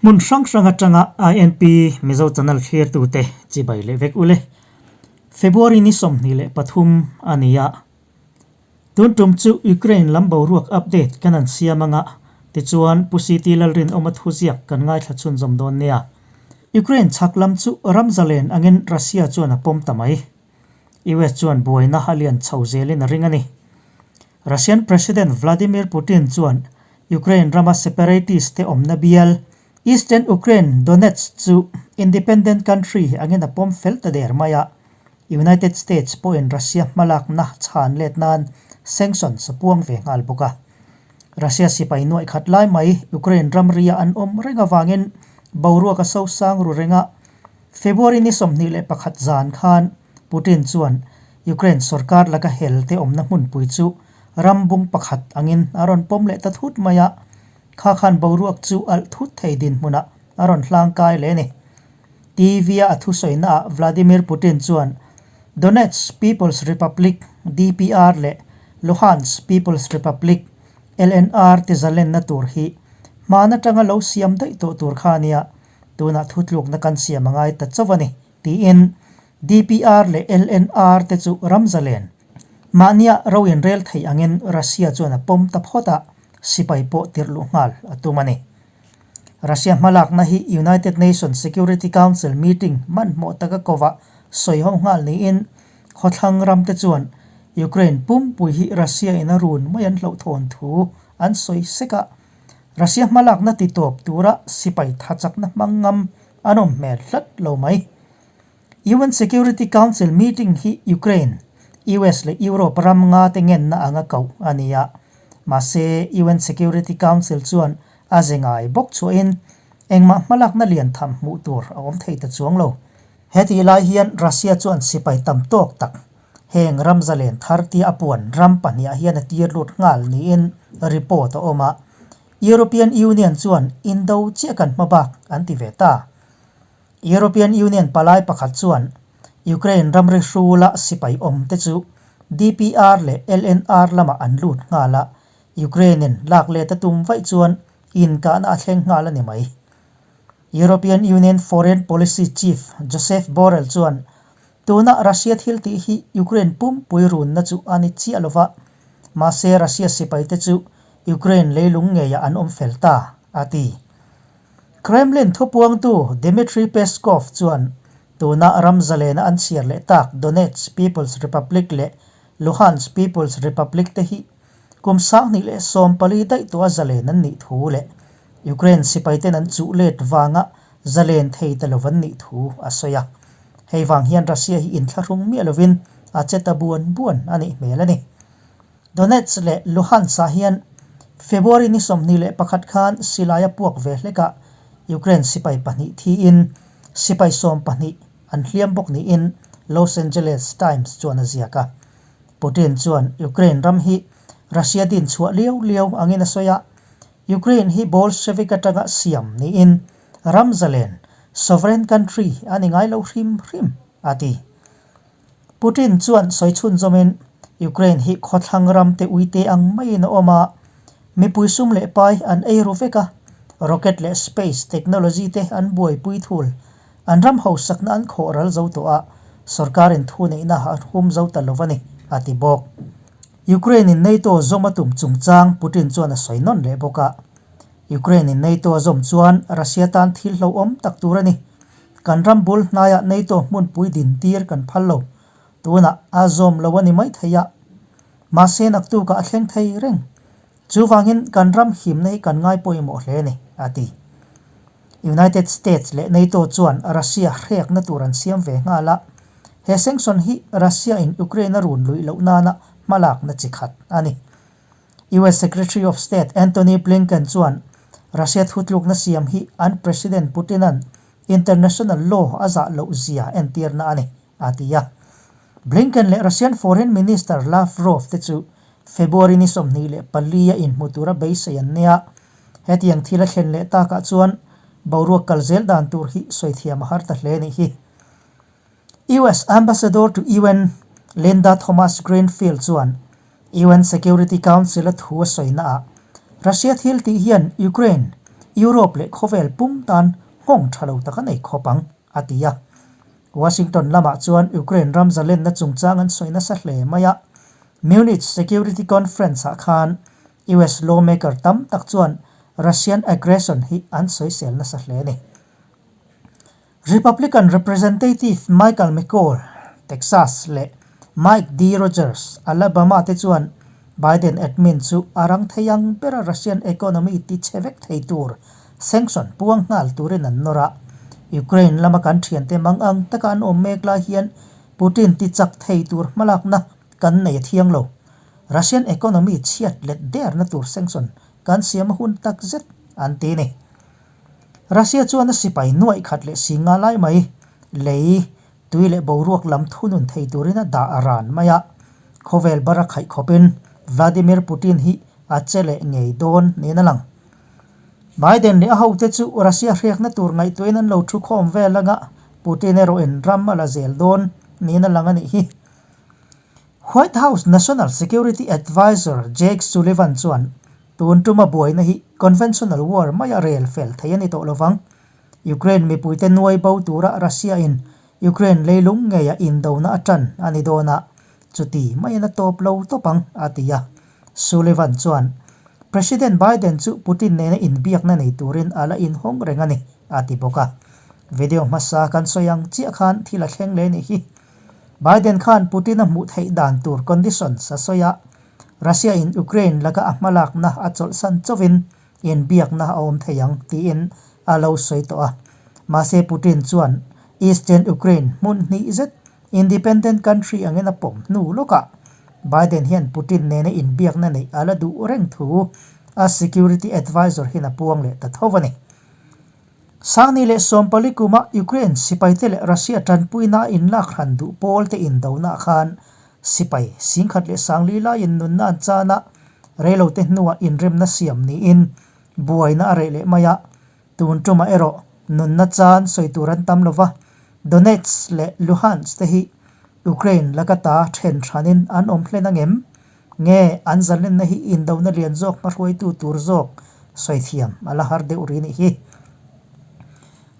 Hmun hrang hrang atanga INP Mizo Channel thlirtute chibai leh vek ule. February ni 23 a ni a. Tun tum chu Ukraine lam boruak update kan an siam anga, tichuan Pu CT Lalrinawma thuziak kan ngaithla chhunzawm dawn nia. Ukraine chhak lam chu ram zalen angin Russia chuan a pawm ta mai. US chuan buaina a lian chho zelin a ring a ni. Russian President Vladimir Putin chuan Ukraine rama separatist te awmna bial Eastern Ukraine Donetsk chu independent country angin a pawm fel ta der mai a. United States pawhin Russia hmalakna chhan let nan sanctions a puang ve nghal bawk a. Russia sipai nuaih khat lai mai Ukraine ramria an awm reng avangin boruak a sosang ru reng a. February ni 21 zan khan Putin chuan Ukraine sorkar laka hel te awmna hmunpui chu ram bung pakhat angin a rawn pawm leh ta thut mai a, kha khan boruak chu alh thut thei dinhmunah a rawn hlangkai leh a ni. TV-a a thusawiнаah Vladimir Putin chuan Donetsk People's Republic, DPR, leh Luhansk People's Republic, LNR, te zalenna tur hi hmaan atanga lo siam daih tawh tur kha a nia, tunah thutlukna kan siam a ngai ta chauh a ni, tiin DPR leh LNR te chu ram zalen mahnia ro inrel thei angin Russia chuan a pawm ta phawt a, sipai pawh tirh luh nghal a tum a ni. Russia hmalakna hi United Nations Security Council meeting hmanhmawh taka kovah sawi ho nghal niin khawthlang ramte chuan Ukraine pumpui hi Russia in a run mai an hlauhthawn thu an sawi sek a, Russia hmalakna titawp tura sipai thachakna hmang ngam an awm hmel hlat lo mai. UN Security Council meeting hi Ukraine, US leh Europe ram nga te ngenna anga koh a ni a. Mahse, UN Security Council chuan a ze ngai bawk chhuahin engmah hmalakna lian tham hmuh tur a awm thei ta chuang lo. Hetih lai hian Russia chuan sipai tam tawk tak heng ram zalen thar tia a puan ram pahniah hian a tir lut nghal niin report a awm a. European Union chuan indo chiah kan hma bak an ti ve ta. European Union palai pakhat chuan Ukraine ramri hrula sipai awmte chu DPR leh LNR lamah an lut nghal a, Ukraine-in lak let a tum vaih chuan inkahna a thleng nghal a ni mai. European Union Foreign Policy Chief Josep Borrell chuan tuna Russia thil tih hi Ukraine pumpui runna chu a ni chiah lo va, mahse Russia sipaite chu Ukraine leilung ngeiah an awm fel ta, a ti. Kremlin thupuangtu Dmitry Peskov chuan tuna ram zalena an chhiar leh tak Donetsk People's Republic leh Luhansk People's Republic te hi kum 2014 daih tawha zalen an nih thu leh Ukraine sipaiten an chuh let vanga zalen thei ta lo an nih thu a sawi a. Hei vang hian Russia hi inthlahrung miah lovin a che ta buan buan a nih hmel a ni. Donetsk leh Luhansk ah hian February ni 21 khan silai a puak ve hlek a, Ukraine sipai pahnih thiin sipai 12 an hliam bawk niin Los Angeles Times chuan a ziak a. Putin chuan Ukraine ram hi Russia din chhuah liau liau angin a sawi a, Ukraine hi Bolshevik atanga siam niin ram zalen, sovereign country, a ni ngai lo hrim hrim, a ti. Putin chuan sawi chhunzawmin Ukraine hi khawthlang ram te uite ang maiin a awm a, mipui sum leh pai an ei ru vek a, rocket leh space technology te an buaipui thul, an ram hausakna an khawh ral zo tawh a, sorkarin thuneihna a hum zo ta lo a ni, a ti bawk. Ukraine-in NATO zawm a tum chungchang Putin chuan a sawi nawn leh bawk a, Ukraine-in NATO a zawm chuan Russia tan thil hlauhawm tak tur a ni. Kan ram bul hnaiah NATO hmunpui din tir kan phal lo. Tunah a zawm lo a ni mai thei a. Mahse naktukah a thleng thei reng. Chuvangin kan ram himna hi kan ngai pawimawh hle a ni, a ti. United States leh NATO chuan Russia hrekna tur an siam ve nghal a. He sanction hi Russia-in Ukraine a run luih loh nana hmalakna chi khat a ni. US Secretary of State Antony Blinken chuan Russia thutlukna siam hi an President Putin-a'n international law a zah loh zia entirna a ni, a ti a. Blinken leh Russian Foreign Minister Lavrov te chu February ni 24 a inhmu tura beisei an nia. Hetiang thil a thlen leh takah chuan boruak kal zel dan tur hi sawi thiam a har ta hle nih hi. US Ambassador to UN Linda Thomas-Greenfield chuan UN Security Council a thu a sawi naah Russia thil tih hian Ukraine, Europe leh khawvel pum tan nghawng tha lo tak a nei khawp ang, a ti a. Washington lamah chuan Ukraine ram zalenna chungchang an sawi nasa hle mai a. Munich Security Conference-ah khan US lawmaker tam tak chuan Russian aggression hi an sawisel nasa hle a ni. Republican Representative Michael McCaul, Texas, leh Mike D. Rogers, Alabama, te chuan Biden admin chu a rang thei ang bera Russian economy ti chhe vek thei tur sanction puang nghal turin an nawr a. Ukraine lama kan thiante mang ang taka an awm mek lai hian Putin ti chak thei tur hmalakna kan nei a thiang lo. Russian economy chhiat let derna tur sanction kan siam a hun tak zet an ti a ni. Russia chuan a sipai nuaih khat leh si nga lai mai lei, tui leh boruak lam thunun thei turin a dah a ran mai a. Khawvel bar a khaih khawpin Vladimir Putin hi a che leh ngei dawn niin a lang. Biden leh a hote chu Russia hriakna tur ngaihtuahin an lo thu khawm vel anga Putin erawhin ram a la zel dawn niin a lang a nih hi. White House National Security Advisor Jake Sullivan chuan Tun tuma buaina hi conventional war maia rel fel thei a ni tawh lovang. Ukraine mipuite nuai bo tura Russia-in Ukraine leilung ngeia indona a tan a ni dawn a, chuti maiin a tawp lo tawp ang, a ti a. Sullivan chuan, President Biden chu Putin nena inbiakna nei turin a la inhawng reng a ni, a ti bawk a. Video hmasa kan sawi ang chiah khan thil a thleng leh nih hi. Biden khan Putin a hmuh theih dan tur conditions a sawi a, Russia in Ukraine laka a hmalakna a chawlhsan chauhin inbiakna a awm thei ang tiin a lo sawi tawh a. Mahse Putin chuan Eastern Ukraine hmun hnih zet independent country angin a pawm hnu lawkah Biden hian Putin nena inbiakna neih a la duh reng thu a security advisor hian a puang leh ta tho a ni. Sangni leh Sawmpali kuma Ukraine sipaite leh Russia tanpuina a inlak hran duh pawlte indona khan sipai singkhat leh sangli laiin nunna an chan a, reilote hnuah inremna siam niin buaina a reh leh mai a. Tun tumah erawh nunna chan sawi tur an tam lova, Donetsk leh Luhansk te hi Ukraine laka ta then hranin an awm hlen angem? Nge an zalenna hi indona lian zawk hmahruaitu tur zawk sawi thiam a la har deuh ri nih hi.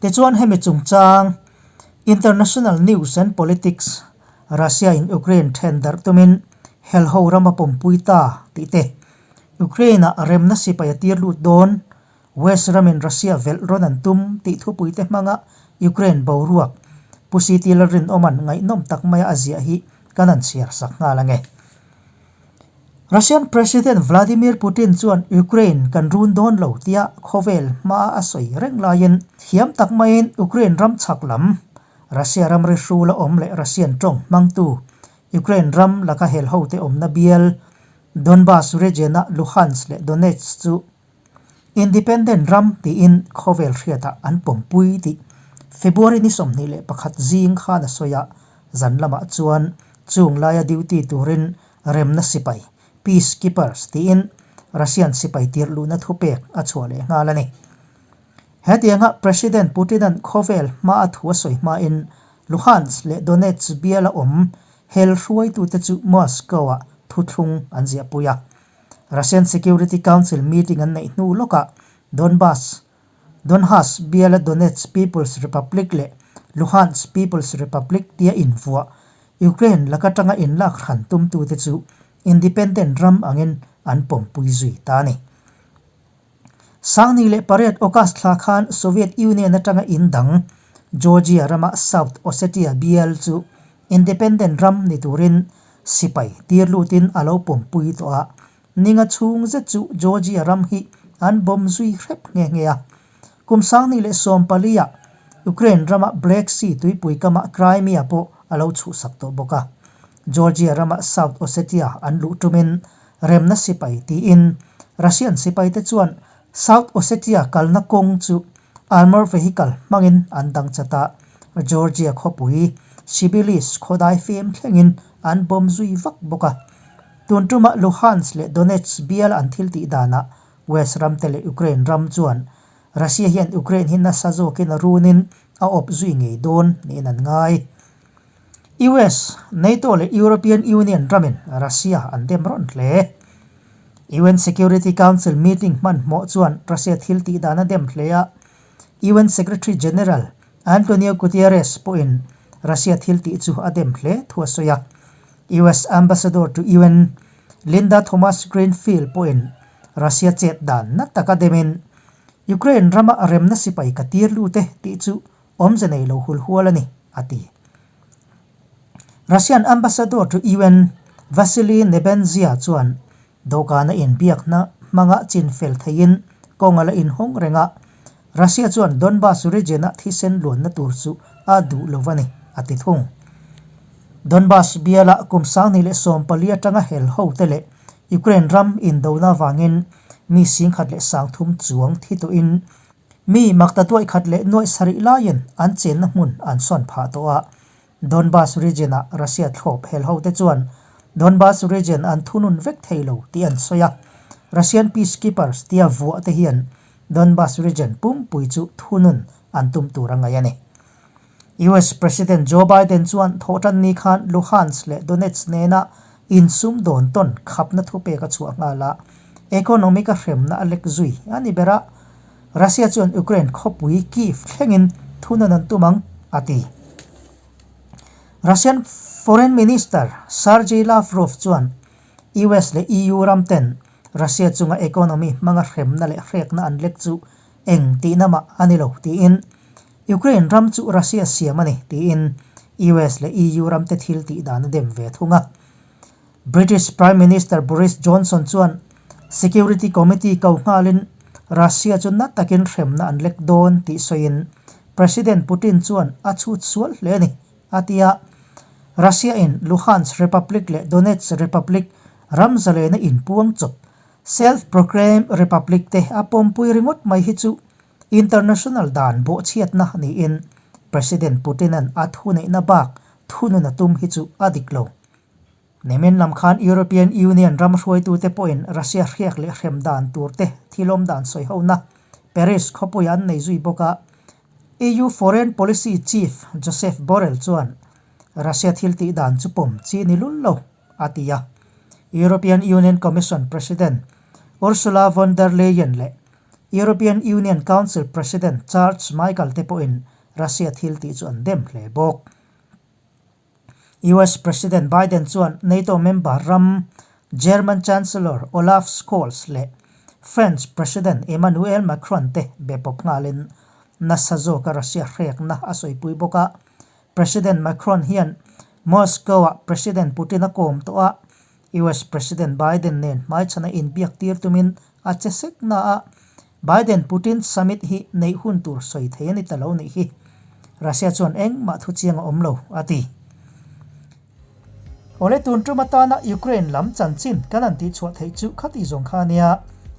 Tichuan hemi chungchang International News and Politics Russia in Ukraine then darh tumin hel ho ram a pawmpui ta tih te, Ukraine ah remna sipai a tir lut dawn, West ramin Russia velh rawn an tum tih thupuite hmanga Ukraine boruak Pu CT Lalrinawma'n ngaihnawm tak maia a ziah hi kan han chhiar sak nghal ange. Russian President Vladimir Putin chuan Ukraine kan run dawn lo tia khawvel hmaa a sawi reng laiin thiam tak maiin Ukraine ram chhak lam Russia ramri hrula awm leh Russian tawng hmangtu Ukraine ram laka helhote awmna bial Donbas region-a Luhansk leh Donetsk chu Independent ram tiin khawvel hriatah an pawmpui tih February ni 21 zing khan a sawi a, zan lamah chuan chung laia duty turin remna sipai, peacekeepers, tiin Russian sipai tirh luhna thupek a chhuah leh nghal a ni. Hetianga President Putin-a'n khawvel hmaa thu a sawi hmain Luhansk leh Donetsk biala awm hel hruaitute chu Moscow-ah thuthlung an ziahpui a. Russian Security Council meeting an neih hnu lawkah Donbas, Donhas biala Donetsk People's Republic leh Luhansk People's Republic tia invuah Ukraine laka tanga inlak hran tumtute chu independent ram angin an pawmpui zui ta a ni. 2008 August thla khan Soviet Union atanga in dang Georgia rama South Ossetia bial chu independent ram ni turin sipai tir lutin a lo pawmpui tawh a, ninga chhung zet chu Georgia ram hi an bomb zui hrep nghe nghe a. Kum 2014 ah Ukraine rama Black Sea tuipui kama Crimea pawh a lo chhuhsak tawh bawk a. Georgia rama South Ossetia an luh tumin remna sipai tiin Russian sipaite chuan South Ossetia kalna kawng chu armour vehicle hmangin an dang chat a, Georgia khawpui Tbilisi khawdai fem thlengin an bomb zui vak bawk a. Tun tuma Luhansk leh Donetsk biala an thil tih danah West ramte leh Ukraine ram chuan Russia hian Ukraine hi nasa zawkin a runin a awp zui ngei dawn niin an ngai. US, NATO leh European Union ramin Russia an dem rawn hle. UN Security Council meeting hmanhmawh chuan Russia thil tih dan a dem hle a, UN Secretary General Antonio Guterres pawhin Russia thil tih chu a dem hle thu a sawi a. US Ambassador to UN Linda Thomas-Greenfield pawhin Russia chet dan na taka demin Ukraine rama remna sipai ka tir lut e tih chu awmze nei lo hul hual a ni, a ti. Russian Ambassador to UN Vasily Nebenzia chuan dawhkana inbiakna hmanga chin fel theiin kawng a la inhawng reng a, Russia chuan Donbas region-a thisen luanna tur chu a duh lo a ni, a ti thung. Donbas biala kum 2014 atanga hel hote leh Ukraine ram indona avangin mi 10,300 chuang thi tawhin Mi makta tuaih khat leh nuaih sarih laiin an chenna hmun an sawn phah tawh a. Donbas region-ah Russia thlawp hel hote chuan Donbas region an thunun vek thei lo tih an sawi a. Russian peacekeepers tia vuah te hian Donbas region pumpui chu thunun an tum tur a ngaih a ni. US President Joe Biden chuan thawhtanni khan Luhansk leh Donetsk nena insum dawn tawn khapna thupek a chhuah nghal a, economic a hremna a lek zui a ni ber a, Russia chuan Ukraine khawpui Kyiv thlengin thunawn an tum ang, a ti. Russian Foreign Minister Sergei Lavrov chuan US leh EU ram ten Russia chunga economy hmanga hremna leh hrekna an lek chu eng tihna mah a ni lo tiin Ukraine ram chu Russia siam a ni tiin US leh EU ramte thil tih dan a dem ve thung a. British Prime Minister Boris Johnson chuan Security Committee ko nghalin Russia chu na takin hremna an lek dawn tih sawiin President Putin chuan a chhut sual hle a ni a ti a. Russia in Luhansk Republic leh Donetsk Republic ram zalena inpuang chawp self-proclaimed republic te a pawmpui ringawt mai hi chu International dan bawhchhiatna niin President Putin-a'n a thuneihna bak thunun a tum hi chu a dik lo. Nimin lam khan European Union ram hruaitute pawhin Russia hriak leh hrem dan turte thilawm dan sawihona Paris khawpuiah an nei zui bawk a. EU Foreign Policy Chief Josep Borrell chuan Russia thil tih dan chu pawm chi ni lul lo, a ti a. European Union Commission President Ursula von der Leyen leh European Union Council President Charles Michael te pawhin Russia thil tih chu an dem hle bawk. US President Biden chuan NATO member ram German Chancellor Olaf Scholz leh French President Emmanuel Macron te be pawp nghalin nasa zawka Russia hrekna a sawipui bawk a. President Macron hian Moscow-ah President Putin a kawm tawh a, US President Biden nen hmaichhana inbiak tir tumin a che sek na a, Biden-Putin summit hi neih hun tur sawi thei a ni ta lo nih hi. Russia chuan engmah thu chiang a awm lo, a ti. Awle tun tum atana Ukraine lam chanchin kan han tihchhuah theih chu khati zawng kha a nia,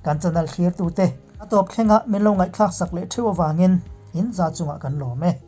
kan channel thlirtute. A tawp thlengah min lo ngaihthlak sak leh theuh avangin in za chungah kan lawm e.